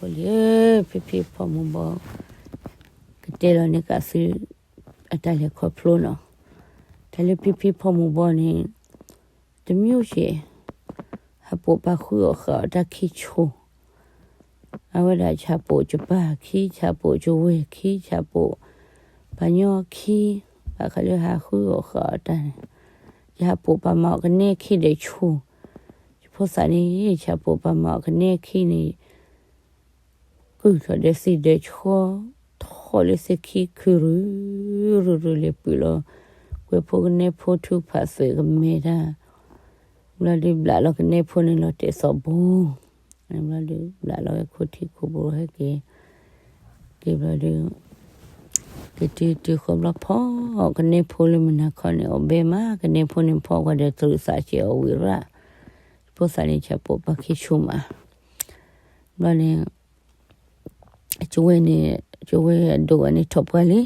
လံ, ဖံဖံဖီမုၢ်ဘီ ကတဲလီၤန့ၢ်က့ၤသု အတၢ်လဲၤခီဖျိနီၤ. တၢ်လၢဖံဖံဖီမုၢ်ဘီန့ၣ် တမ့ၢ်အိၣ်စ့ၢ်, ဟးပိာ်ပာ်ဃုအီၣ်ဃာ်အီၣ်တၢ်ခံဆိ, အဝဲဒၣ်ဆၣ်ပိာ်ကပၢ်ခံ, ဆၣ်ပိာ်ကဝဲၢ်ခံ, ဆၣ်ပိာ်ပှၤညီခံ, ဘၣ်ဃးလၢဟးဃုအီၣ်ဃာ်အီၣ်တၢ်န့ၣ်, ယဟးပိာ်ပာ်မၤအီၣ်ကနဲခံဒီးဆိ, ယဖိသၣ်န့ၣ် ဆၣ်ပိာ်ပာ်မၤအီၣ်ကနဲခံန့ၣ် ကုၢ်ထီၣ်ဒီးသံဒီးဆှီ, ထီၣ်လၢသ့ၣ်ခံခုၣ်ရုၢ်ရုၢ်ရုၢ် လဲၤပုၢ်လီၤ ကွဲးဖိကနဲဖိထူဖးသွဲၣ်ကမဲာ်တၢ်, ဘျီဒုးဘျးလီၤကနဲဖိန့ၣ်လီၤတဲာ်သီၣ်ဘိ, ဘျီဒုးဘျးလီၤဝဲခိၣ်ထံခိၣ်ဘိဟဲက့ၤ, က့ၤဘျီဒုး က့ၤတုၤတုၤဃီဘျီဖီ ကနဲဖိလၢမုၢ်နၤခီန့ၣ် အီၣ်ဘဲမး ကနဲဖိန့ၣ်ဖီကွၢ်ဒီးတရူးသးစဲးအီၣ်ဝံၣ်ရၣ်, ဖိသၣ်န့ၣ်ဆၣ်ပိာ်ပာ်ခံဆိမး, ဘျီန့ၣ် ကဝဲၢ်န့ၣ် ကဝဲၢ်အဒိၣ်အန့ၣ်ထီၣ်ပှၢ်လံ,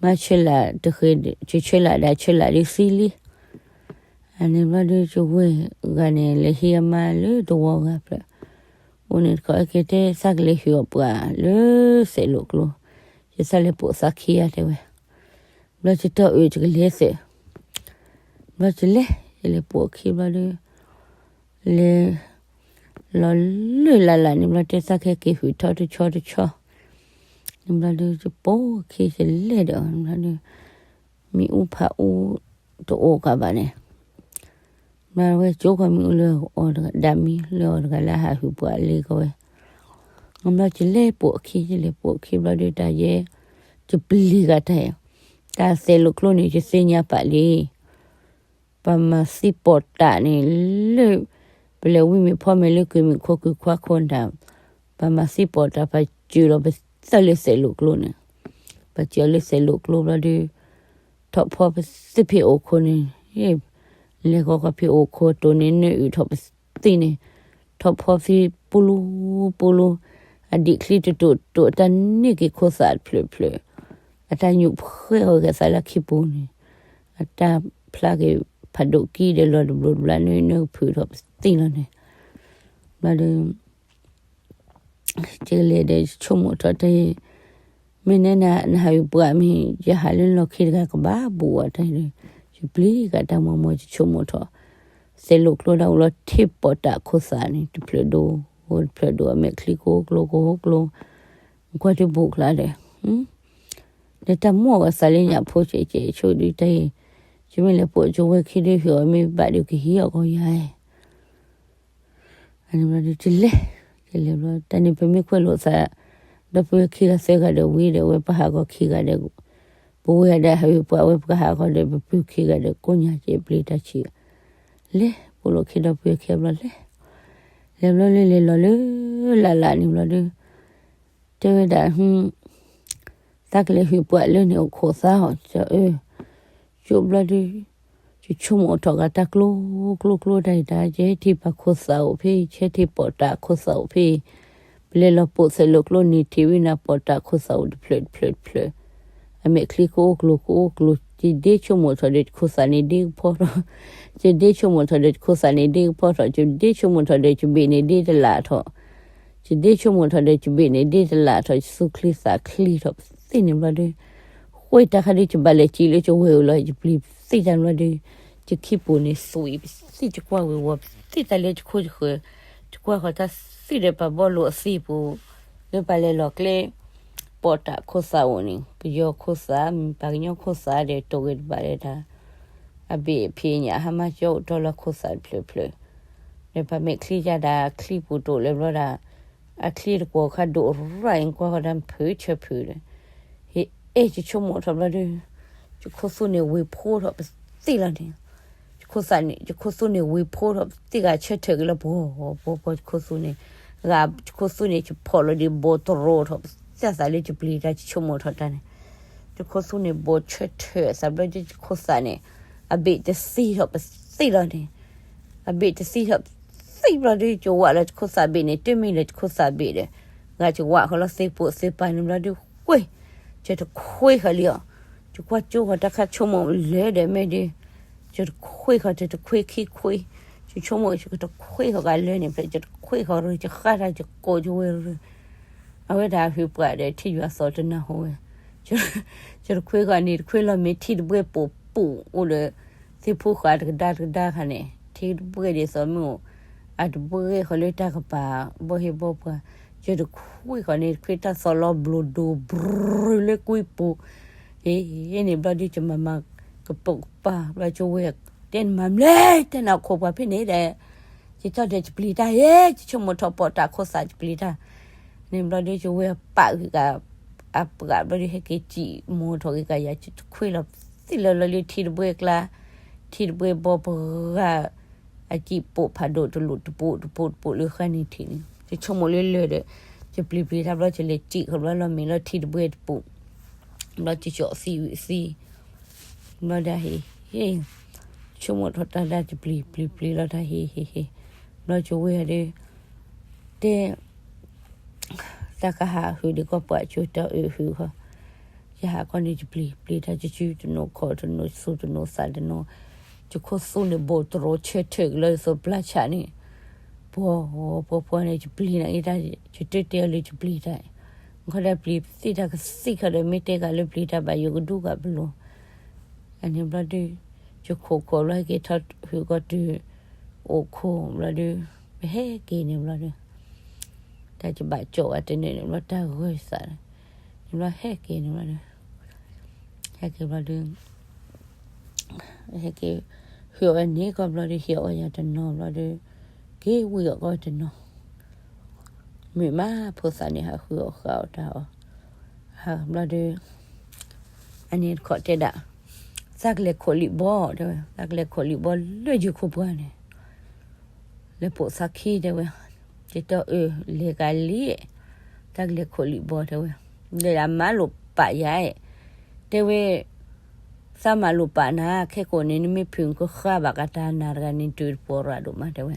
မၤဆၢလးတဃ့, ကဆၢလးဒၣ်ဆၢလးဒ်သံလံ, အန့ၣ်ဘျီဒုးကဝဲၢ်ဂၤန့ၣ် လဲၤဟံးအမါလၢတဝီဂၤဖျၢၣ်, အိၣ်န့ၣ်တခီအကဲတဲသးကလဲၤဟံးအီၣ်ပှၤလၢသဲးလိာ်ကျိ, ယသးလဲၤပိာ်သးခံဂၤတဲဝဲ, ဘျီယတီၢ်အၢၣ်ယကလဲၤသဲး, ဘျီယလဲၤ ယလဲၤပိာ်အခံဘျီဒုး လဲၤ လီၤလၢလၢ်လၢ်န့ၣ်ဘျီတဲသးခဲက့ၤဟုၣ်ထီတဆီတဆီ, န့ၣ်ဘျီဒုးယပိာ်အခံယလဲၤဒီး ဘျီဒုး မ့ၣ်အူဖးအူတအိၣ်ကးဘၣ်န့ၣ်, ဘျီဝဲကၠိကီၢ်မ့ၣ်အူလၢအီၤဒၣ်မံလၢအီၤတဂၤလၢအဟးဟုၣ်ပှၤလံကဝဲ, ဘျီယလဲၤပိာ်အခံ ယလဲၤပိာ်အခံဘျီဒုးတၢ်ယဲ, ယပျံၤဂၤတၢ်အံၤ, တၢ်သဲးလိာ်ကျိန့ၣ် ယသ့ၣ်ညါပာ်လံ ပှၤမၤသံပိာ်တၢ်န့ၣ်လၢ ပလဲၤဝံမ့ၢ်ဖီမ့ၢ်လၢကုၢ်မ့ၢ်ခိၣ်ကုၢ်ခွါခိၣ်တၢ်, ပှၤမၤသံပိာ်တၢ် ပှၤစၢၤလီၤပသၢလၢသဲးလိာ်ကျိန့ၣ်, ပှၤစၢၤလၢသဲးလိာ်ကျိဘျီဒုး ထီၣ်ဖီပသ့ၣ်ဖဲအိၣ်ခိၣ်န့ၣ်, လဲၤဃီၤဃီၤဖဲအိၣ်ခိၣ်တိၢ်န့ၣ် နၢအုၣ်ထီၣ်ပသ့ၣ်န့ၣ်, ထီၣ်ဖီသ့ၣ်ပူလူပူလူ, အဒံးချံတတိာ်တိာ် အတၢ်န့ၢ်က့ၤခိၣ်သးတဖျၢၣ်တဖျၢၣ်, အတၢ်ညိၣ်ဖှဲးအီၤက့ၤသးလၢခံပူၤန့ၣ်, အတၢ်ဖျါက့ၤဖးဒိၣ်ကံဒီးလီၤတဘျိးတဘျီ နၢနၢကဖုးထီၣ်ပသ့ၣ်လီၤန့ၣ်, ဘျီဒုး ယလဲၤဒီးယဆိကမိၣ်ထီၣ်တၢ်အံၤ, မ့ၢ်နဲနဟးဝံၤပှၤမ့ၢ် ယဟးလၢလီၢ်ခံတဂၤကဘၣ်ဘူးအီၤတၢ်အံၤဒီး, ယပျံၤဂၤတၢ်မီၢ်မီၢ် ယဆိကမိၣ်ထီၣ်, သဲးလိာ်ကျိဒၣ်အိၣ်လီၤထံၣ်ပိာ်တၢ်ခိၣ်သးန့ၣ် တဖျၢၣ်ဒိၣ်, တဖျၢၣ်ဒိၣ် အမဲာ်ချံကအိၣ်ကျိကအိၣ်ကျိ, ကွၢ်တဘူၣ်ကျါဒီး ဒီးတၢ်မိၣ်အီၤသးလၢညၣ်ဖိကဲးကဲးဆိဒုတၢ်အံၤ, ယမ့ၢ်လဲၤပိာ်ကဝဲၢ်ခံဒုဟ့ၣ်အီၤမ့ၢ်ဘၣ်ဒုးကဟံးအီၣ်ကီးယၤ, အန့ၣ်ဘျီဒုး ယလဲၤ, ယလဲၤဘျီ တၢ်န့ၣ်ပမ့ၢ်ကွဲးလိာ်သး, ဒီပုၢ်ဝဲၢ်ခံဂၤသၢဂၤဒီးဝံၤဒီး အဝဲပဟးဂီၤခံဂၤဒီး, ပဝဲဒၣ်ဟးဝံၤပှၤ အဝဲပကဟးဂီၤဒီး ပပုၢ်ခံဂၤဒီး ကိးညါကဲပျံၤတၢ်ဆံး, လဲၤပိာ်လိာ်ခံဒီပုၢ်ဝဲၢ်ခံဘျီလဲၤ, လဲၤဘျီလၢလဲၤလီၤလၢ လၢ်လၢ်န့ၣ်ဘျီဒုး တဲဝဲဒၣ် သးကလဲၤဟုၣ်ပှၤလၢန့ၣ် အိၣ်ခိးသးအီၤ ကၠီအၢ, ကၠိဘျီဒုး, ယဆိကမိၣ်ထီၣ်ဂၤတၢ်ကျိကျိကျိတၢ်အံၤတၢ် ယဟဲထံၣ်ပှၤခိၣ်သးအိၣ်ဖဲအံၤ ယဟဲထံၣ်ပိာ်တၢ်ခိၣ်သးအိၣ်ဖဲအံၤ, ပလဲၤလီၤပိာ်သဲးလိာ်ကျိန့ၣ် ထံၣ်ဝဲနၤပိာ်တၢ်ခိၣ်သးအိၣ်တဖျၢၣ်တဖျၢၣ်တဖျၢၣ်, အမဲာ်ချံကအိၣ်ကျိကအိၣ်ကျိ, ယဒ့ဆိကမိၣ်ထီၣ်ဒီးယခိၣ်သးန့ၣ်ဒ့ကဖီထီၣ်, ယဒ့ဆိကမိၣ်ထီၣ်ဒီးယခိၣ်သးန့ၣ်ဒ့ကဖီထီၣ်, ယဒ့ဆိကမိၣ်ထီၣ်ဒီးယဘ့ၣ်န့ၣ်ဒ့တလးထီၣ် ယဒ့ဆိကမိၣ်ထီၣ်ဒီးယဘ့ၣ်န့ၣ်ဒ့တလးထီၣ် ယသူၣ်ချံသးချံထီၣ်ပသ့ၣ်န့ၣ်ဘျီဒုး, ဃိတၢ်ခါဒုးယဘၣ်လဲၤစံးလၢယဝဲၢ်အအိၣ်လီၤ ယပျံၤပသ့ၣ်တၢ်ဘျီဒုး, ယခံပူၤန့ၣ်သွံၣ်ပသ့ၣ် ယကွၢ်ဝဲဝီၤပသ့ၣ်တၢ်လၢယခိၣ်ယဃၢၤ, ယကွၢ်ဃီၤတၢ်သွံၣ်ဒီးပှၤဘီလိာ်အသံပူၤ, လၢပှၤလဲၤလီၤကျဲ ပိာ်တၢ်ခိၣ်သးအိၣ်န့ၣ် ပယီၤခိၣ်သး မ့ၢ်ပှၤကညီခိၣ်သးဒီးတိၢ်ဂ့ၤတဘၣ်လၢတၢ် အဘ့ၣ်ဖံးညၣ်ဟါမၢ်ကၠီအိၣ်တီလၢခိၣ်သးတဖျၢၣ်တဖျၢၣ်, ဒီးပှၤမဲာ်ချံယၤဒၣ်ချံပူၤတိၣ်လၢဘျီဒၣ်, အချံတကွီၤခါဒိၣ်ရၣ်အံၤကွၢ်ဃီၤတၢ်ဖုးဆၢဖုးဒီး, ဟ့ၣ်အဲၣ်ယဆိကမိၣ်ထီၣ်ဘျီဒုး, ယခိၣ်သူန့ၣ်ဝ့ၤဖိထီၣ်ပသ့ၣ်လီၤန့ၣ်, ယခိၣ်သးန့ၣ် ယခိၣ်သူန့ၣ်ဝ့ၤဖိထီၣ်ပသ့ၣ်ဂၤဆၢထၢၣ်က့ၤလၢပှီၤပှီၤပှီၤယခိၣ်သူန့ၣ်, ဂၤ ယခိၣ်သူန့ၣ် ယဖီၣ်လီၤဒီးဘိတရိထီၣ်ပသ့ၣ်သးလၢယပျံၤတၢ်ယဆိကမိၣ်ထီၣ်တၢ်န့ၣ် ယခိၣ်သူန့ၣ်ဘိဆၢထၢၣ်အသးဘျီဒုး ယခိၣ်သးန့ၣ် အဘ့ၣ်တသံထီၣ်ပသ့ၣ်လီၤန့ၣ်, အဘ့ၣ်တသံထီၣ်ပသ့ၣ်ဘျီဒုး ယဝးလီၤယခိၣ်သးဘ့ၣ်န့ၣ် တမ့ၢ်လၢယခိၣ်သးဘ့ၣ်ဒီး, ဂၤယဝးဃီၤလီၤသ့ပိာ်သ့ပၤန့ၣ်ဘျီဒုး ကွ့ၢ်, ယတခွ့ဃီၤလံအီၤ, ယကွၢ်ကၠိဃီၤတၢ်ခါဆိကမိၣ်လၢဒီးမ့ၢ်ဒုး, ယတခွ့ဃီၤ ယတခွ့ခံခွ့, ယဆိကမိၣ်ယကတခွ့ဃီၤဂၤလၢန့ၣ်ဖျဲၣ် ယတခွ့ဃီၤရၢ ယဃါတၢ်ယကိးယဝဲရၢ အဝဲဒၣ်ဟုးပှၤဒီးထံယွၤသီၣ်တနၢ်ဟူဝဲ, ကၠိတခွ့ဃီန့ၣ်တခွ့လီၤမ့ၢ်ထံတဘှဲၣ်ပိာ်ပူၤအိၣ်ဒီး သ့ၣ်ဖိဃာ်တကဒါတကဒါခါန့ၣ် ထံတဘှဲၣ်ဒ်သိးမ့ၢ်အိၣ် အတဘှဲၣ်ဃီလၢတၢ်ကပၤ ဘီဟ့ဘီပှၤ, ကၠိတခွ့ဃီန့ၣ်တခွ့တၢ်သီၣ်လီၤဘျိးဒိၣ်ဘြူၤလၢကွံပူၤ, အ့န့ၣ်ဘျီဒုကမၤမၤကပိာ်ကပၤ ဘျီကၠိဝဲတဲနမၤမလဲၣ် တဲနၤခိၣ်ပှၤဖဲန့ၣ်ဒီး ယတီၢ်ဒီးယပျံၤတၢ်ယဲ ယဆိကမိၣ်ထီၣ်ပီးတၢ်ခိၣ်သးယပျံၤတၢ်, န့ၣ်ဘျီဒုကၠိဝဲပာ်ဂ့ၤက အပှၤဘျီဒုဟဲက့ၤစံၣ်မိၢ်ထီၣ်ဂ့ၤကယၤ ကၠိတခွ့လီၤသ့ၣ်လၢလီၤလၢထံတဘှဲၣ်ကျါ, ထံတဘှဲၣ်ဘီပဂၤ အစံၣ်ပိာ်ဖးဒိၣ်တလူးတပိာ်တပိာ်တပိာ်လၢဃါန့ၣ်ထံးန့ၣ် ယဆိကမိၣ်လၢလၢာ်ဒီး ယပျံၤပျံၤတၢ်ဘျီ ယလဲၤစံၣ်ဃီဘျီလီၤမ့ၢ်လီၤထံတဘှဲၣ်တပိာ် ဘျီယကၠီသံဝံၤသံ, ဘျီဒၣ်ဟ့ၣ်ဟ့ၣ်, ဆိကမိၣ်ထီၣ်တၢ်ဒၣ်ယပျံၤပျံၤပျံၤလီၤတၢ်ဟ့ၣ်ဟ့ၣ်ဟ့ၣ်, ဘျီကၠိဝဲဒၣ် တဲ တၢ်ကဟးဟုးဒံးကီၢ်ပှၤကၠိတၢ်အုးဟုးဃီ, ယဟးကီၢ်န့ၣ်ယပျံၤပျံၤတၢ် ယစုတနိးခီၣ်တနိးသူတနိးသးတနိး, ယခိၣ်သူန့ၣ်ဘိၣ်တရိးဆၢထၢၣ်ကလၢ ယသိးပျၢ်ဆးန့ၣ်, ပှီၤပှီၤပှီၤန့ၣ် ယပျံၤန့ၣ်အံၤတၢ် ယတတဲအီၤလၢယပျံၤတၢ်, ခီဒၣ်ပျံၤသ့ၣ်တၢ်ကသံၣ်ခီဒီး မ့ၢ်တဲကးလၢပျံၤတၢ်ဘၣ်ယိၤကဒူကးပလိၤ, အန့ၣ်ဘျီဒု ယခိၣ်ခိၣ်ဘျီဟဲက့ၤထီၣ်ဟုးကီၢ်တုၤ အိၣ်ခိၣ်ဘျီဒု ပဟဲက့ၤန့ၣ်ဘျီဒု တၢ်ယဘၣ်ကၠီဝဲတန့ၣ်န့ၣ်ဘျီ တၢ်ဂၢၢ်စးန့ၣ်ဘျီ ဟဲက့ၤန့ၣ်ဘျီဒု ဟဲက့ၤဘျီဒု ဟဲက့ၤ ဟုးအီၤဝဲန့ၣ်ကီၢ်ဘျီဒု ဟံးအီၤဝဲယၤတနီၤဘျီဒု က့ၤဝံၤအီၤကီၢ်တနီၤ မုာ်မးဖိသၣ်န့ၣ် ဟးဃုအီၣ်ဃုအီတၢ်အီၤ, ဘျီဒု အန့ၣ်တခီတဲဒၣ် သးကလဲၤခိးလံာ်ဘီ တဲဝဲ သးကလဲၤခိးလံာ်ဘီလၢယုၢ်ခိၣ်ပှၢ်န့ၣ် လဲၤပိာ်သးခံတဲဝဲ, ယတဲအၢ လဲၤကလံ, သးကလဲၤခိးလံာ်ဘီတဲဝဲ, လဲၤဒၣ်မၤလိာ်ပာ်ယၤ, တဲဝဲ, သးမၤလိာ်ပာ်နၤ ခဲကိာ်န့ၣ် နမ့ၢ်ဖုးကဃၢ်ဘၣ်ကတၢၢ်နၤတဂၤန့ၣ် တုၤတပှီၤရၤဒိၣ်မးတဲဝဲ,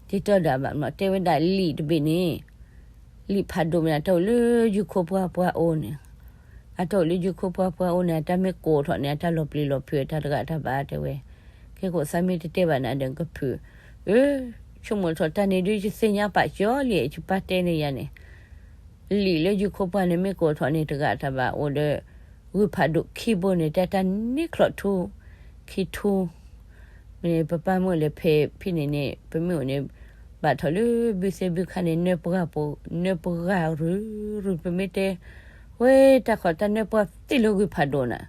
ယတဲဒၣ်ဘၣ်မး တဲဝဲဒၣ်လံာ်တဘ့ၣ်န့ၣ် လံာ်ဖးဒိၣ်မ့ၢ်အတၢ်အိၣ်လၢယုၢ်ခိၣ်ပှၢ်ပှၢ်အိၣ်န့ၣ်, အတၢ်အိၣ်လၢယုၢ်ခိၣ်ပှၢ်ပှၢ်အိၣ်န့ၣ် အတၢ်မ့ၢ်ကိးထီၣ်န့ၣ် အတၢ်လီၤပျံၤလီၤဖုးအတၢ်တဂၤတၢ်ဘၣ်တဲဝဲ, ခဲကိာ်သးမ့ၢ်တတဲဘၣ်နၤဒီးကဖုး, အၢ, ဆိကမိၣ်ထီၣ်တၢ်န့ၣ်ဒုးယသ့ၣ်ညါပာ်ကၠီလံ ယပၢ်တဲန့ၢ်ယၤန့ၣ် လံာ်လၢယုၢ်ခိၣ်ပှၢ်န့ၣ် မ့ၢ်ကိးထီၣ်န့ၣ် တဂၤတၢ်ဘၣ်အိၣ်ဒီး ဂုၢ်ဖးဒိၣ်ခံဘိန့ၣ် တၢ်တၢ်န့ၢ်ချီၣ်ထူ ခံထူ မ့ၢ်ပပၢ်မုၣ်လဲၤဖဲးဖဲန့ၣ်န့ၣ် ပမ့ၢ်အိၣ်န့ၣ် ဘၣ်ထီၣ်လၢဘုသ့ဘုခါန့ၣ် နၢပှၢ်ပူၤ နၢပှၢ်ရူၤရူၤ ပမ့ၢ်တဲ ဝဲတၢ်ခီၣ်တၢ်နၢပှၢ်သ့ၣ်လၢဂုၢ်ဖးဒိၣ်နၤ,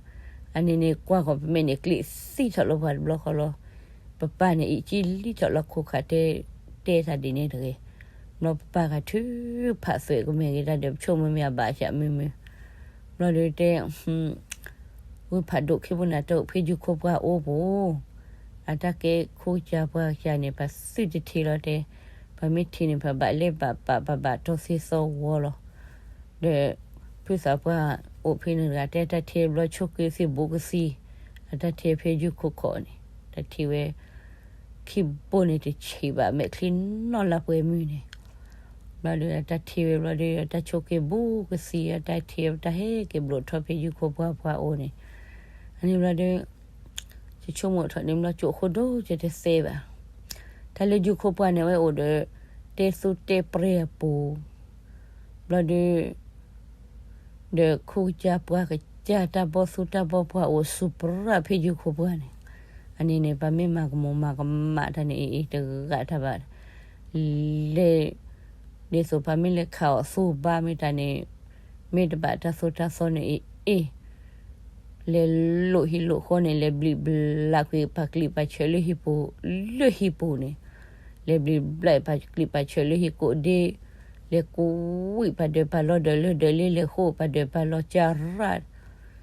အန့ၣ်န့ၣ် ကွၢ်ဃီၤပမဲာ်န့ၣ် ကျံးသံထီၣ်လၢပှၤတဘျီဃီလီၤ. ပပၢ်န့ၣ် အံးကံလံထီၣ်လီၤခိၣ်ခါတဲ တဲတၢ်ဒ်န့ၣ်တဂ့ၤ. ဘျီပပၢ်ဂၤထုကဖးသွဲၣ်ကမဲာ်ဂ့ၤတၢ်ဒီး ပဆိကမိၣ်မ့ၢ်အဘၣ်စၢ်မုာ်မုာ် ဘျီဒုးတဲ ဂုၢ်ဖးဒိၣ်ခံဘိန့ၣ် တၢ်အိၣ်ဖဲယုၢ်ခိၣ်ပှၢ်အိၣ်ပူၤ, အတၢ်ကဲခိကၠၢ်ပှၢ်ကၠၢ်န့ၣ် ပသုတထံၣ်လီၤတဲ, ပမ့ၢ်ထံၣ်န့ၣ် ပဘၣ်လဲၤဘၣ်ပာ် ပဘၣ်တီသ့သီဝီလီၤ. ဒီးဖုသးပှၢ်အိၣ်ဖဲန့ၣ်တဂၤတဲ တၢ်ထံၣ်ဘျီဆိးက့သ့ၣ်ဘူးကသံ, အတၢ်ထံၣ်ဖဲယုၢ်ခိၣ်ခီၣ်န့ၣ် တၢ်ထံၣ်ဝဲ ခံဘိန့ၣ်တဆံးဘၣ် မဲာ်ချံနီၢ်လၢပှဲၤမုၢ်န့ၣ် ဘျီဒုးတၢ်ထံၣ်ဝဲဘျီဒုး တၢ်ဆိးက့ဘူးကသံ တၢ်ထံၣ်တၢ်ဟဲက့ၤဘျိးထီၣ်ဖဲယုၢ်ခိၣ်ပှၢ်ပှၢ်အိၣ်န့ၣ်, အန့ၣ်ဘျီဒုး ယဆိကမိၣ်ထီၣ်န့ၣ်ဘျီ ကၠိခိၣ်ဒိၣ်ကတသ့ဘၣ်. တၢ်လၢယုၢ်ခိၣ်ပှၢ်န့ၣ် အဝဲအိၣ်ဒီး တဲသူတဲပြဲအပူၤ ဘျီဒုး ဒီးခိကစၢ်ပှၢ်ကစၢ် တၢ်ဘီသူတၢ်ဘီပှၢ်အိၣ်စူၤပြၢ်ဖဲယုၢ်ခိၣ်ပှၢ်န့ၣ်, အန့ၣ်န့ၣ် ပမ့ၢ်မၤကမူၤမၤကမၣ်တၢ်န့ၣ် အ့ၣ်အ့ၣ်တဂၤတၢ်ဘၣ်, လဲၤ ဒ်သိးပမ့ၢ်လဲၤခးအီၤသူဘါမ့ၢ်တၢ်န့ၣ် မ့ၢ်တဘၣ်တၢ်သိၣ်တၢ်သီန့ၣ် အ့ၣ်အ့ၣ် လဲၤလိာ်ဟံၣ်လိာ်ဃီန့ၣ် လဲၤဘျံးဘျးကွံာ်ပာ်ကျံးပာ်ဆၢလၢဟံၣ်ပူၤ လၢဟံၣ်ပူၤန့ၣ်, လဲၤဘျံးဘျးပာ်ကျံးပာ်ဆၢလၢဟံၣ်ကိးဒ့, လဲၤကွံာ်ပာ်ဒၢးပာ်လီၤဒၢးလၢဒၢးလၢ လဲၤဃိပာ်ဒၢးပာ်လီၤ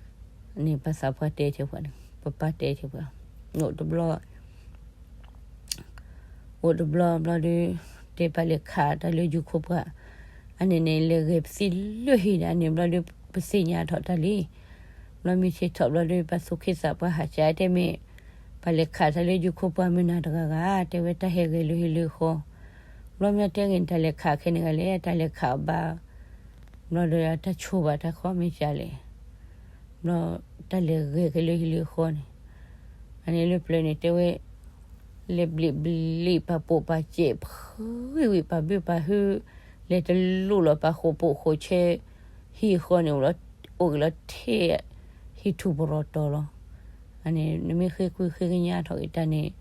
ကၢ်ရၣ် န့ၣ်ပသးပှၢ်တဲဆၢပှၤန့ၣ် ပပၢ်တဲဆၢပှၤ, အိၣ်တဘျီ အိၣ်တဘျီဘျီဒုး တဲပာ်လဲၤခးတၢ်လၢယုၢ်ခိၣ်ပှၢ်, အန့ၣ်န့ၣ် လဲၤဂဲၤပသံလၢဟံၣ်န့ၣ် အန့ၣ်ဘျီဒုး ပသ့ၣ်ညါထီၣ်တၢ်လံ. ဘျီမ့ၢ်ဆ့ၣ်ထီၣ်ဘျီဒုး ပသူၣ်က့သးပှၢ်ဟးစၢ်တဲမ့ၢ် ပာ်လဲၤခးတၢ်လၢယုၢ်ခိၣ်ပှၢ်မုၢ်နၤတဂၤဂၤ တဲဝဲတၢ်ဟဲဂဲၤလၢဟံၣ်လၢဃီ, ဘျီမ့ၢ်တဲဂ့ၤန့ၣ် တၢ်လဲၤခးခဲန့ၣ်ဂၤလဲၣ် တၢ်လဲၤခးအဘါ ဘျီဒီးတၢ်ဆိၣ်ဘၣ်တၢ်ခီမ့ၢ်ကၢ်လဲၣ် ဘျီတၢ်လဲၤဂဲၤက့ၤလၢဟံၣ်လၢဃီန့ၣ်, အန့ၣ်လၢပျၢၤန့ၣ်တဲဝဲ, လဲၤဘျံးဘျံးပာ်ပိာ်ပာ်စဲး ဖှံဝံၤပာ်ဘုပာ်ဟု လဲၤတလိၣ်လီၤပာ်ဃိာ်ပိာ်ဃိာ်ဆဲ ဟံၣ်ဃီန့ၣ် အိၣ်လီၤ, အိၣ်က့ၤလီၤထဲ ဟံၣ်ထူၣ်ပရီၤတီၤလီၤ. အန့ၣ် နမ့ၢ်ဃ့ကွံာ်ဃ့ကညးထီၣ်က့ၤတၢ်န့ၣ်,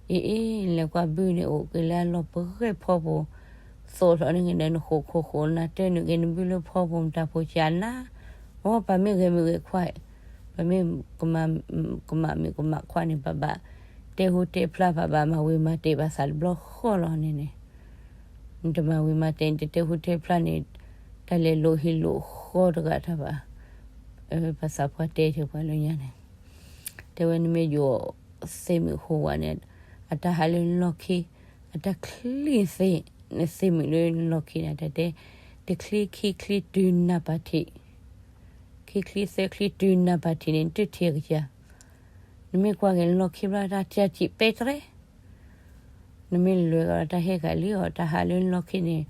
အ့ၣ်အ့ၣ် လဲၤကွၢ်ဘုန့ၣ် အိၣ်က့ၤလၢအလီၢ်ပဂဲၢ်ဖီပူၤ, သိးထီၣ်န့ၢ်က့ၤဒီးနဃိာ်ခိၣ်ဃိာ် နၤတၢနုာ်က့ၤနဘုလၢဖီပူၤ မတၤဖိကနၤ, အိ ပှၤမ့ၢ်ဂဲၤမုၢ်ဂဲၤခွါ, ပှၤမ့ၢ်ကမၣ်မုၣ်ကမၣ်ခွါန့ၣ် ပဘၣ်တဲဟူတဲဖျါ ပဘၣ်မၤဝံၤမၤတဲာ်ဘၣ်သးတဘျီဃီလီၤန့ၣ်န့ၣ် နတမၤဝံၤမၤတဲာ် နတတဲဟူတဲဖျါန့ၣ်, တၢ်လဲၤလိာ်ဟံၣ်လိာ်ဃီတဂၤတၢ်ဘၣ်. ပှၤသးပှၢ်တဲဆၢပှၤလၢညါန့ၣ်, တဲဝဲနမ့ၢ်ယိၤသ့ၣ်မုၣ်ဟူဝဲန့ၣ်, အတၢ်ဟးလၢနလီၢ်ခံ, အတၢ်ချံသ့ၣ်, နသ့ၣ်မုၣ်လၢနလီၢ်ခံန့ၣ် တၢ်တဲ, တချံခံချံတုၤနၢ်ပၢၢ်ထံး, ခံချံသၢချံတုၤနၢ်ပၢၢ်ထံးန့ၣ် နတထံၣ်ကစၢ်, နမ့ၢ်ကွၢ်က့ၤနလီၢ်ခံဘျီ တၢ်တၢ်စံးပဲတရဲ နမ့ၢ်လဲၤကဒီးတၢ်ဟဲကလံအီၤ တၢ်ဟးလၢနလီၢ်ခံန့ၣ်,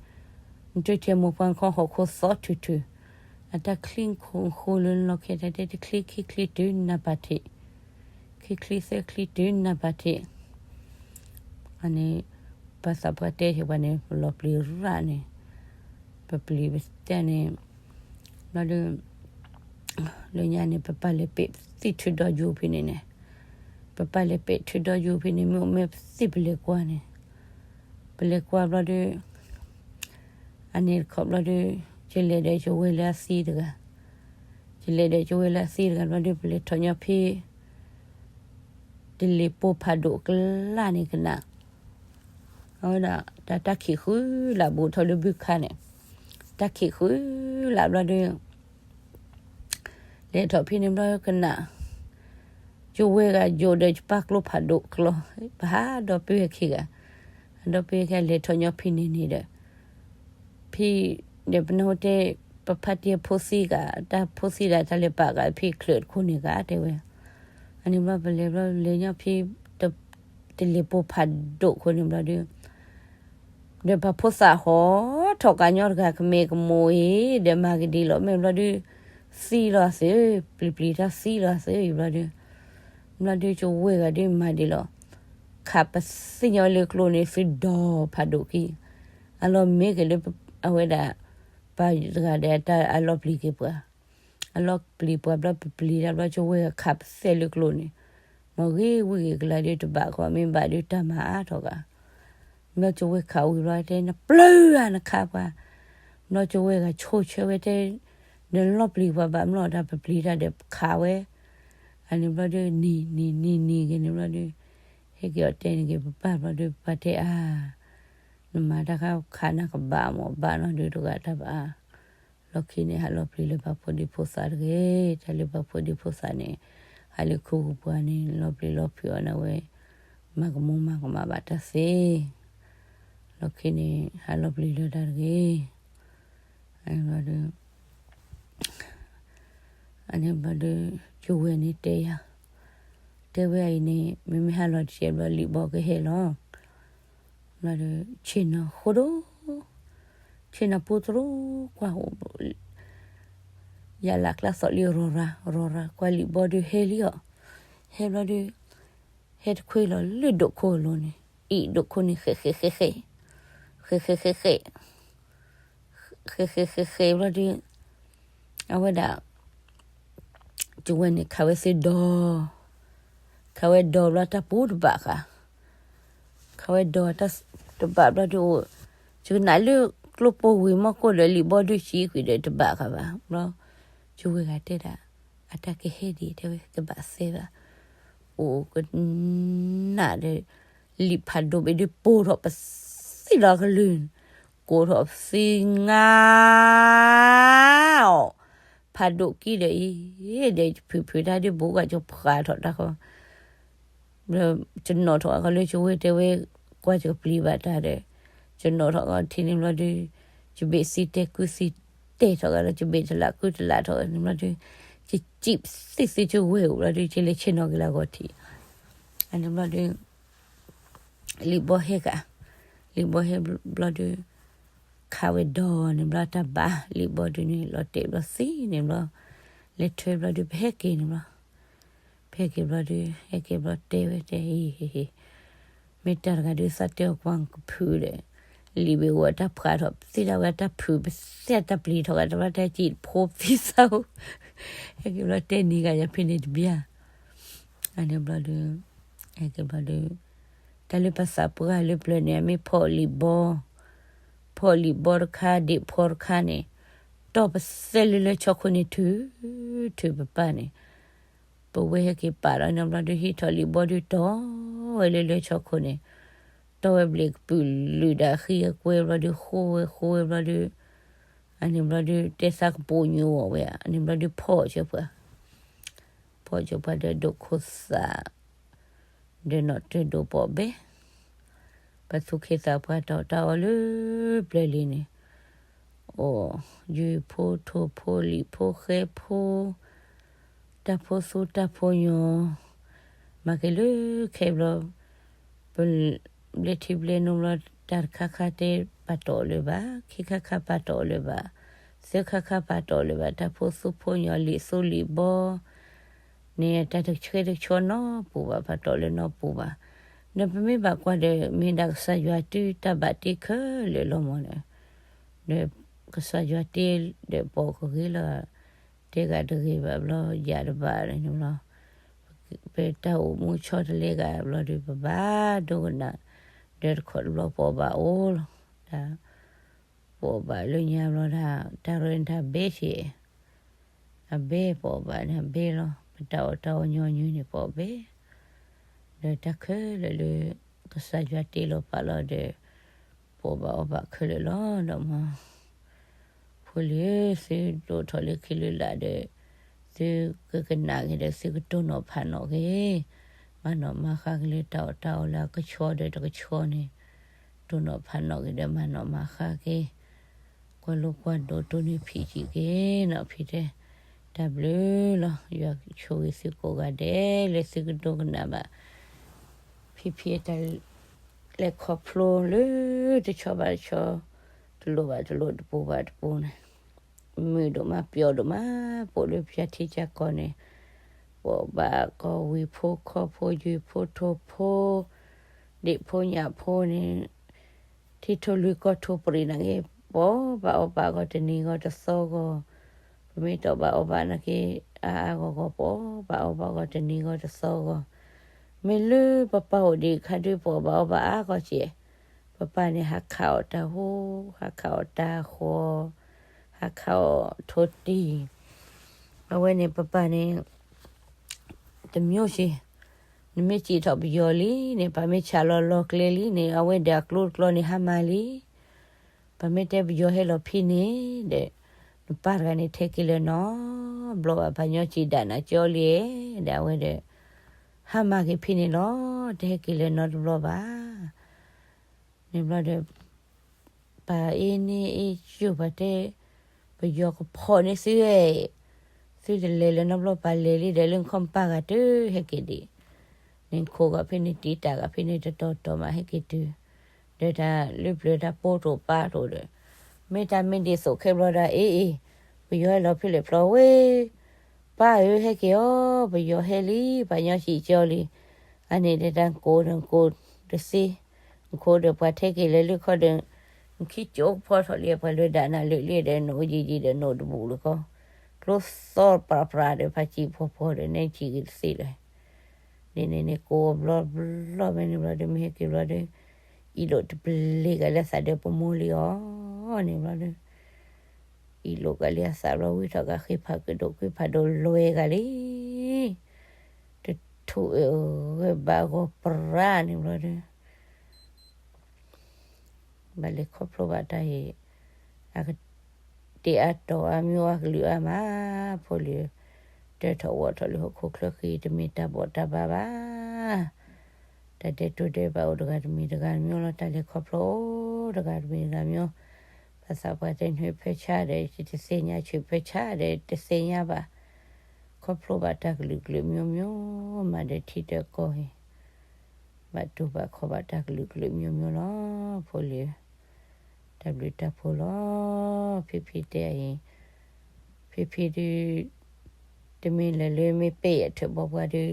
နတထံၣ်မိၢ်ပှၢ်ခီဟီၣ်ခိၣ်သီထူထူ, အတၢ်ချံခိၣ်ဃိလၢနလီၢ်ခံ တၢ်တဲတချံခံချံတုၤနၢ်ပၢၢ်ထံး, ခံချံသၢချံတုၤနၢ်ပၢၢ်ထံး, အန့ၣ် ပှၤသးပှၢ်တဲဆၢပှၤန့ၣ် ပလီၤပျံၤရၣ်န့ၣ်, ပပျံၤပတဲန့ၣ်, ဘျီဒုး လၢညါန့ၣ် ပပၢ်လဲၤပ့းသံၣ်ထုဒီယူၤဖဲန့ၣ်န့ၣ်, ပပၢ်လဲၤပ့းထုဒီယူၤဖဲန့ၣ် မ့ၢ်အိၣ်မ့ၢ်သံၣ်ပလဲၤကွၢ်န့ၣ်, ပလဲၤကွၢ်ဘျီဒုး အန့ၣ်တခီဘျီဒုး ယလဲၤဒီးယဝဲၢ်လၢအသံတဂၤ, ယလဲၤဒီးယဝဲၢ်လၢအသံတဂၤဘျီဒုး ပလဲၤထီၣ်ညီဖဲ တလ့ၤပိၢ်ဖးဒိၣ်အကျါန့ၣ်ကနၣ်, အဝဲဒၣ်တၢ်တၢ်ခံးဃုလၢ်ဘူးထီၣ်လၢဘုခါန့ၣ်, တၢ်ခံးဃုလၢ်ဘျီဒုး လဲၤထီၣ်ဖဲန့ၣ်ဘျီကနၣ်, ယဝဲၢ်ဂၤယိာ်ဒီးယပၢ်ကျိဖးဒိၣ်ကျီ, ပဟးဒီးပ့ၢ်ဝဲခံဂၤ, ဟးဒီးပ့ၢ်ဝဲခံဂၤ လဲၤထီၣ်ညီဖဲန့ၣ်န့ၣ်ဒီး ဖဲ ဒီးပနၢ်ဟူတဲ ပဖါတံၢ်ဖိသံဂၤ တၢ်ဖိသံဒၣ်တၢ်လဲၤပာ်ဂၤဖဲချၢးတခိၣ်န့ၣ်ဂၤတဲဝဲ, အန့ၣ်ဘျီပလဲၤဘျီလဲၤညီဖဲ တလ့ၤပိၢ်ဖးဒိၣ်ခိၣ်န့ၣ်ဘျီဒုး ဒီးပှၤဖိသၣ်ဟီထီၣ်ကးညီတဂၤ ကမဲာ်ကမိၣ်အံၤ ဒီးမၤကဒံးလီၤ မ့ၢ်ဘျီဒုး သံလီၤသု, ပျံၤပျံၤတၢ်သံလီၤသု ဘျီဒုး, ဘျီဒုးကဝဲၢ်ဂၤဒုးမၤဒံးလီၤ, ခးပသ့ၣ်ညါလၢကျိန့ၣ် သုဒီဖးဒိၣ်ကံ, အလီၢ်မ့ၢ်က့ၤလၢ အဝဲဒၣ် ပှၤတဂၤဒီးတၢ်အလီၢ်ပျံၤက့ၤပှၤ အလီၢ်ပျံၤပှၤဘျီ ပပျံၤတၢ်ဘျီ ကဝဲၢ်ဂၤခးပသ့ၣ်လၢကျိန့ၣ်, မ့ၢ်ဂ့ၤဝံၤဂ့ၤကလါဒုးတဘၣ်ကီး မ့ၢ်ဘၣ်ဒုးတၢ်မၤအါထီၣ်ဂၤ, ဘျီကဝဲၢ်ခးဝံၤဘျီတဲ နပျၢၤဧါ နခးပှၤ, ဘျီကဝဲၢ်ဂၤဆိၣ်ဆၢဝဲတဲ နလီၢ်ပျံၤပှၤဘၣ်မ့ၢ်လီၤ တၢ်ပပျံၤတၢ်ဒီးခးဝဲ, အန့ၣ်ဘျီဒုး နံၤနံၤနံၤနံၤဂ့ၤန့ၣ်ဘျီဒုး, ဟဲက့ၤအီၤတဲန့ၣ်က့ၤ ပပၢ်ဘျီဒုး ပပၢ်တဲအါ နမၤတၢ်ခါခးနၢ်ကဘၣ်မ့ၢ်ဘၣ်နီၢ်ဒုးတဂၤတၢ်ဘၣ်, လီၢ်ခံန့ၣ် ဟးလီၤပျံၤလၢပှၤဖိဒံဖိသၣ်တဂ့ၤ, တၢ်လၢပှၤဖိဒံဖိသၣ်န့ၣ် ဟးလၢခူပှၤန့ၣ် လီၤပျံၤလီၤဖုးအီၤန့ၣ်ဝဲ, မၤကမူၣ်မၤကမၣ်ဘၣ်တၢ်သ့, လီၢ်ခံန့ၣ် ဟးလီၤပျံၤလၢတၢ်တဂ့ၤ, ဘျီဒုး အန့ၣ်ဘျီဒုး ကဝဲၢ်န့ၣ်တဲယၤ, တဲဝဲအံၤန့ၣ် မ့မ့ၢ်ဟးလီၤတစဲးဘျီ လံာ်ဘီကဟဲလီၤ, ဘျီဒုး ဆ့ၣ်နီၤဃိဒိၣ်, ဆ့ၣ်နီၤပူတရူကွၢ်, ယလၢ်ကျါသီၣ်လံရီၤရၤ ရီၤရၤ ကွၢ်လံာ်ဘီဒုးဟဲလံအီၤ, ဟဲဘျီဒုး ဟဲတခွ့လီၤလၢဒိၣ်ခိၣ်အလိၤန့ၣ်, အံၤဒိၣ်ခိၣ်န့ၣ် ဃဲးဃဲးဃဲးဃဲး, ဃဲးဃဲးဃဲးဃဲးဘျီဒုး အဝဲဒၣ် ကဝဲၢ်န့ၣ် ခးဝဲသ့ၣ်ဒီ, ခးဝဲဒီဘျီတၢ်ပူၤတဘၣ်ဃး, ခးဝဲဒီတၢ်တဘၣ်ဘျီဒုးအိၣ်, ယကနၣ်လၢကျိပိာ်ဝံၤမီၢ်ကိၣ်ဒီး လံာ်ဘီဒုးစံးကွံာ်ဒီးတဘၣ်ဃးဘၣ်, ဘျီ ကဝဲၢ်ဂၤတဲဒၣ် အတၢ်ကဟဲဒံး တဲဝဲကဘၣ်သဲဘၣ်, အိၣ်ကနၣ်ဒီး လံာ်ဖးဒိၣ်ဘ့ၣ်ဒုးပိာ်ထီၣ်ပသံလီၤကလုၢ်, ကိးထီၣ်သံငါအီၤ, ဖးဒိၣ်ကံဒီးအံၤ, ဒီးဖုးဖုးတၢ်ဒုးဘူးကၢ်ကဖးထီၣ်တၢ်ဃီ ဘျီ ကနီၣ်ထီၣ်အကလၢ ကဝဲၢ်တဲဝဲ ကွၢ်ကပျံၤဘၣ်တၢ်ဒီး ကနီၣ်ထီၣ်အကထံၣ်န့ၣ်ဘျီဒုး ကဘ့ၣ်သံတဲကုသံတဲထီၣ်ဂၤဒီး ကဘ့ၣ်တလးကုတလးထီၣ်ဂၤန့ၣ်ဘျီဒုး ကစံးသ့ၣ်သ့ၣ်ကဝဲၢ်အိၣ်ဘျီဒုး ကလဲၤဆ့ၣ်နီၤက့ၤလၢအဂီၢ်ထံး အန့ၣ်ဘျီဒုး လံာ်ဘီဟဲက, လံာ်ဘီဟဲဘျီဒုး ခးဝဲဒီးန့ၣ်ဘျီတၢ်ဘၣ် လံာ်ဘီဒုးန့ၣ် လီၤတဲာ်ဘျီသံန့ၣ်ဘျီ လဲၤထွဲဘျီဒုး ပဟဲက့ၤန့ၣ်ဘျီ ပဟဲက့ၤဘျီဒုး ဟဲက့ၤဘျီတဲဝဲတဲ ဟ့ၣ်ဟ့ၣ်ဟ့ၣ် မ့ၢ်တၢ်တဂၤဒုးသးတဲအီၤကွၢ်ကဖုးဒီး လံာ်ဘ့ၣ်အိၣ်အတၢ်ဖှးထီၣ် ပသ့ၣ်ဒၣ်ဝဲတၢ်ဖုး ပသ့ၣ်တၢ်ပျံၤထီၣ်ဂၤ တဘျီတၢ်စံၣ်ဖိသံသးအိၣ်, ဟဲက့ၤဘျီတဲနံၤဂၤယၤဖဲန့ၣ်တဘျီ, အန့ၣ်ဘျီဒီး, ဟဲက့ၤဘျီဒီး, တၢ်လၢပသးပှၢ်လၢပျၢၤန့ၣ် အမ့ၢ်ဖီၣ်လံာ်ဘီ, ဖီၣ်လံာ်ဘီတခါ ဒ့ၣ်ဖီတခါန့ၣ်, တီၢ်ပသဲလၢလၢဆီခိၣ်န့ၣ် ထုး, ထုးပပၢ်န့ၣ် ပဝဲဟဲက့ၤပာ်လီၤန့ၣ်ဘျီဒုး ဟံးထီၣ်လံာ်ဘီဒုးတီၢ်ဝဲလၢလၢဆီခိၣ်န့ၣ်, တီၢ်ဝဲဘျဲးကပုာ်လုာ်ဒီးအဃံအကွဲဘျီဒုး ဃိဝဲဃိဝဲဘျီဒုး, အန့ၣ်ဘျီဒုး တဲသးကပိာ်ညိၣ်အီၤဝဲဧါ, အန့ၣ်ဘျီဒုးဖီၣ်ကၢပှၤ, ဖီၣ်ကၢပှၤဒီးဒိးခိၣ်သး, ဒီးနီၣ်တၢၢ်ဒိးပိာ်ဘဲ ပသူၣ်ခ့သးပှၢ်တီၢ်တၢ်အီၣ်လၢပျၢၤလံန့ၣ်, အိၣ်, ယုၢ်ဖိထိၣ်ဖိ လံာ်ဖိဃဲဖိ, တၢ်ဖိသူတၢ်ဖိညီ, မၤက့ၤလၢခဲဘျီ, ပ, ဘျဲထံဘျဲနိဘျီ, တၢ်တခါခါတဲပာ်တီၢ်လၢၤဘၣ်, ခံခါခါပာ်တီၢ်လၢၤဘၣ်, သၢခါခါပာ်တီၢ်လၢၤဘၣ်, တၢ်ဖိသူဖိညီ လံာ်သူလံာ်ဘီ န့ၣ် တၢ်တဆှဲတဆှီနီတပူၤဘၣ်, ပာ်တီၢ်လၢနီတပူၤဘၣ်, ဒီးပမ့ၢ်ဘၣ်ကွၢ်ဒီး မ့ၢ်ဒၣ်ကစၢ်ယွၤတုၤတၢ်ဘၣ်တ့ခဲလၢာ်လီၤမၢ်န့ၣ်, ဒီးကစၢ်ယွၤတ့ဒီးပိာ်ကဂ့ၤလီၤ, တဲဂၤတဂ့ၤဘၣ်ဘျီ ယၤတဘၣ်န့ၣ်ဘျီ, ပတၢ်အိၣ်မူဆီတလဲဂၤဘျီဒီး ပဘၣ်ဒိကနၣ်, ဒီးတခီတဘျီပိာ်ဘၣ်အိၣ်လီၤ, တၢ် ပိာ်ဘၣ်လၢညါဘျီဒၣ် တၢ်ရၢန့ၣ်တၢ်ဘဲဆ့, အဘဲပိာ်ဘၣ်န့ၣ်အဘဲလီၤ, ပတၢ်အီၣ်တၢ်အီညီနုၢ်န့ၣ်ပိာ်ဘဲ, ဒီးတၢ်ခဲလၢာ်လၢ ကစၢ်ယွၤတ့လီၤပာ်လီၤဒီး ပိာ်ဘၣ်အီၣ်ဘၣ်ခဲလၢာ်လီၤဒီးမၢ် ဖိလံၤဧၢ, သုဒိၣ်ထီၣ်လၢခံလၢလာ်ဒီး သုကကနၣ်က့ၤဒီး သုကတိၢ်နီၣ်ဖးနီၣ်က့ၤ, မၤနီၣ်မၤဃါက့ၤလၢတၢ်အီၣ်တၢ်အီလၢအကဆီဒီးတကဆီန့ၣ်, တိၢ်နီၣ်ဖးနီၣ်က့ၤဒီးမၤနီၣ်မၤဃါက့ၤ, ကွၢ်လိကွၢ်ဒိးတိၢ်န့ၢ်ဖံးကံက့ၤနီၤ ဖံတဲ, တၢ်ဘျုးလီၤ, ယွၤဆိၣ်ဂ့ၤသုကိးဂၤဒဲး လၢသုကဒိကနၣ်ဘၣ် ဖံဖံအတၢ်လဲၤခီဖျိလၢတဆီဘၣ်တဆီ, တလိၣ်ဘၣ်တလိၣ် တပူၤဘၣ်တပူၤန့ၣ်, မုာ်ဒိၣ်မးပျီဒိၣ်မး, ပိာ်လၢပျၢၤထံကၢ်ကီၢ်န့ၣ်, ပိာ်ဘၣ်ကီၢ်ဝံၤဖိခီဖိယုၢ်ဖိထိၣ်ဖိ, ဒ့ၣ်ဖိညၣ်ဖိန့ၣ်, ထံထိၣ်လွံၢ်ကီၢ်ထိၣ်ပြံးနာ်က့, ပိာ်ဘၣ်အီၣ်ဘၣ်ဂီၤတနံၤဂီၤတသီဂီၤ, ပမ့ၢ်တီၣ်ဘၣ်အီၣ်ဘၣ်နာ်က့, အါအါဂီၢ်ဂီၢ် ပိာ်ဘၣ်အီၣ်ဘၣ်ဂီၤတနံၤဂီၤတသီဂီၤ, မ့ၢ်လၢပပၢ်အိၣ်ဒံးအခါဒုး ပိာ်ဘၣ်အီၣ်ဘၣ်အါဂီၢ်ကဲ, ပပၢ်န့ၣ် ဟးခးအီၣ်တၢ်ဟူ, ဟးခးအီၣ်တၢ်ဃီ, ဟးခးအီၣ်ထိၣ်တံၢ်, အဝဲန့ၣ်ပပၢ်န့ၣ် တမျိုးစ့ၢ်, နမ့ၢ်စံးထီၣ်ပယီၤလံန့ၣ် ပမ့ၢ်ဆးလီၤလီၤကျဲလံန့ၣ် အဝဲဒီးအကျိတကျီန့ၣ် ဟါမၢ်လံ, ပမ့ၢ်တဲပယီၤဟဲလီၤဖဲန့ၣ်ဒီး နပၢ်တဂၤန့ၣ် ထဲက့ၤလၢၤနီတဘျီဘၣ်, ပှၤညီစံးဒၣ်နၤကၠီလံ, ဒီးအဝဲဒီး ဟါမၢ်က့ၤဖဲန့ၣ်လီၤ, တဟဲက့ၤလၢၤနီတဘျီဘၣ်. န့ၣ်ဘျီဒီး ပၢ်အ့န့ၢ်အ့ယိာ်ပှၤတဲ, ပယီၤကဖီၣ်န့ၢ်သုဧၢ, သုတလဲၤလၢၤနီတဘျီ, ပၢ်လဲၤလံဒီး လၢနခီၣ်ပၢ်ဂၤတုၤဟဲက့ၤဒံး, န့ၣ်ခိးဂၤဖဲန့ၣ် တံာ်တာ်ဂၤဖဲန့ၣ် တတီၤတီၤမးဟဲက့ၤတုၤ, ဒီးတၢ်လၢပျၢၤတၢ်ပိတိာ်ပာ်တိာ်ဒီး မ့ၢ်တၢ်မ့ၢ်ဒ်သိးခဲဘျီဒီး အ့အ့, ပယီၤဟဲလီၤဖဲလဲၣ်ဖျီဝဲ, ပၢ်ဧၢဟဲက့ၤအီၤ, ပယီၤဟဲလံ, ပှၤညီစံးကၠီလံ, အန့ၣ်ဒီးတၢ်ကိးဒီးကိးတသ့, နခိးဒီးပှၤထဲက့ၤလၢၤလၢခီဒီး, နခံကၠိကဖီထီၣ်လံ, ပှၤလၢဒၣ်နၤလၢာ်လံဒီး နအိၣ်ယံာ်ယံာ်ဒီးနအိၣ်တဘူးလၢၤကီ, ကျိသီပြးပြးဒီး ဖးစံၣ်ဖီဖီဒီး နဲစံၣ်က့ၤတသ့လၢၤ ဒ်န့ၣ်န့ၣ် ကိးဘျီဘျီမ့ၢ်န့ၣ်ဘျီဒီး မ့ၢ်ဟဲက့ၤဘျီဒီး အ့ၣ်လိာ်တပျ့ၤဂၤလၢသးဒီးပမိၢ်လံအီၤန့ၣ်ဘျီဒီး အ့ၣ်လိာ်ကၤလံအသးဘျီ ဝံထီၣ်ကၤဃ့ဖးကဒီး ကွံဖးဒိၣ်လွဲဂၤလံ တထူၣ်အဂဲၤဘၣ်ဂီၤပြးန့ၣ်ဘျီဒီး ဘၣ်လဲၤခီဖျိဘၣ်တၢ်အံၤ အက တ့အါတီၢ်အါမံၤအါကလုာ်အါမး ဖိလံၤ, တၢထီၣ်ဝီထီၣ်လၢဟီၣ်ခိၣ်ချၢဃံ တမ့ၢ်တၢ်ဘီၣ်တၢ်ဘါဘၣ်. တၢ်ဒဲးတိၤဒဲးဘၣ်အိၣ်တဂၤတမံၤတဂၤတမံၤလီၤ. တၢ်လဲၤခီဖျိအိၣ်တဂၤတမံၤတဂၤတမံၤ, ဘၣ်သးပှၤတဲနၢၤဖဲဆါဒီး တသ့ၣ်ညါ ဆၢဖဲဆါဒီး တသ့ၣ်ညါဘၣ်. ခီဖျိဘၣ်တၢ်ကလုာ်ကလုာ်မိမိ မၤဒီးထံဒီးကီၢ်အံၤ ဘၣ်တူၢ်ဘၣ်ခီၣ်ဘၣ်တၢ်ကလုာ်ကလုာ်မိမိလီၤ. ဖိလံၤဧၢ, တၢ်ဘျုးတၢ်ဖှိၣ်လီၤ. ဖံဖံတဲအံၤ, ဖံဖံဒုး တမ့ၢ်လၢၤလၢမ့ၢ်ပဲာ်ယၤထၢၣ်ဘီပှၤ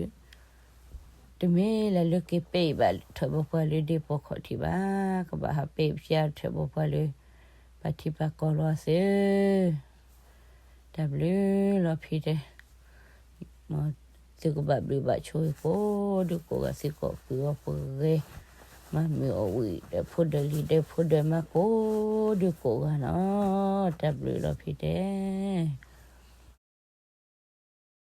ဒုး တမ့ၢ်လၢလၢက့ၤပဲာ်ဘၣ်ထၢၣ်ဘီပှၤလၢဒ့ၣ်ပီခီၣ်ထံးဘၣ်, ကဘၣ်ဟးပဲာ်ပၠါထၢၣ်ဘီပှၤလၢ ပှၤထံပှၤကီၢ်လီၤသ့. တၢ်ဘျုးလီၤဖံတဲ, သုကဘၣ်ဘျုးဘၣ်ဆိၣ်ဂ့ၤကိးဒုကိးဂၤ သုကိးကွံာ်အီၤပဂဲၤ, မၤမုာ်အီၣ်ဝံၣ်ဒီးဖိဒီးလံၤ ဒီးဖိဒီးမါကိးဒုကိးဂၤနီၤ. တၢ်ဘျုးလီၤဖံတဲ.